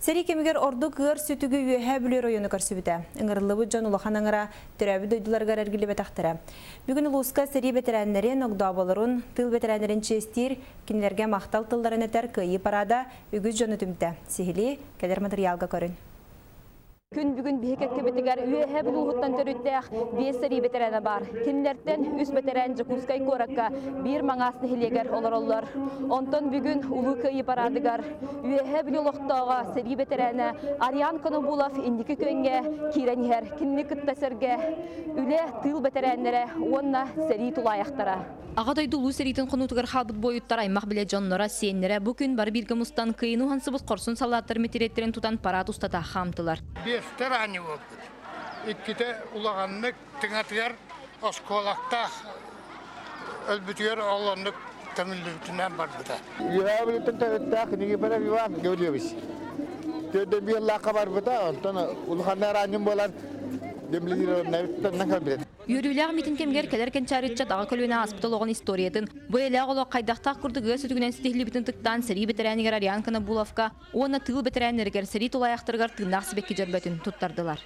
Сэрии кэмигэр ордук ыар сүтүгү Үөһээ Бүлүү оройуона көрсүбүтэ. Ыҥырыллыбыт дьон улахан аҥара төрөөбүт дойдуларыгар эргиллибэтэхтэрэ. Бүгүн улууска сэрии бэтэрээннэрин, огдооболорун, тыыл бэтэрээннэрин чиэстиир, кинилэргэ махтал тылларын этэр Кыайыы парада үгүс дьону түмтэ. Сиһилии кэлэр матырыйаалга көрүн. Күн бүгүн биһи кэккэбитигэр Үөһээ Бүлүү төрүттээх биэс сэрии бэтэрээнэ баар. Кинилэртэн үс бэтэрээн Дьокуускай куоракка биир Маҥаас нэһилиэгэр олороллор. Онтон бүгүн Улуу Кыайыы парадыгар Үөһээ Бүлүү олохтооҕо сэрии бэтэрээнэ Ариан Конобулов инники күөҥҥэ киирэн иһэр. Кинини кытта сэргэ үлэ, тыыл бэтэрээннэрэ уонна сэрии тулаайахтара. Аҕа дойду Улуу сэриитин хонуутугар хаалбыт буойуттар аймах-билэ дьонноро, сиэннэрэ бу күн бары бииргэ мустан кыайыыны уһансыбыт хорсун саллааттар мэтириэттэрин тутан парад устата хаамтылар. Биэстэр аанньа буолбут. Иккитэ улаханнык тыҥатыгар оскуолактаах өлбүтүгэр ол оннук көмүллүбүтүнэн барбыта. Үөһээ Бүлүүттэн төрүттээх Никифоров Иван Гаврильевич. Төрдө барбыта, онтон улаханнар аанньым буолан демилизированнайыттан кэлбит. Үөрүүлээх митинг кэмигэр кэлэр кэнчээри ыччат аҕа көлүөнэ ааспыт олоҕун историятын, бу эйэлээх олох хайдахтаах курдук ыар сүтүгүнэн ситиһиллибитин ытыктаан сэрии бэтэрээнигэр Ариан Конобуловка уонна тыыл бэтэрээннэригэр сэрии тулаайахтарыгар тыыннаах сибэкки дьөрбөтүн туттардылар.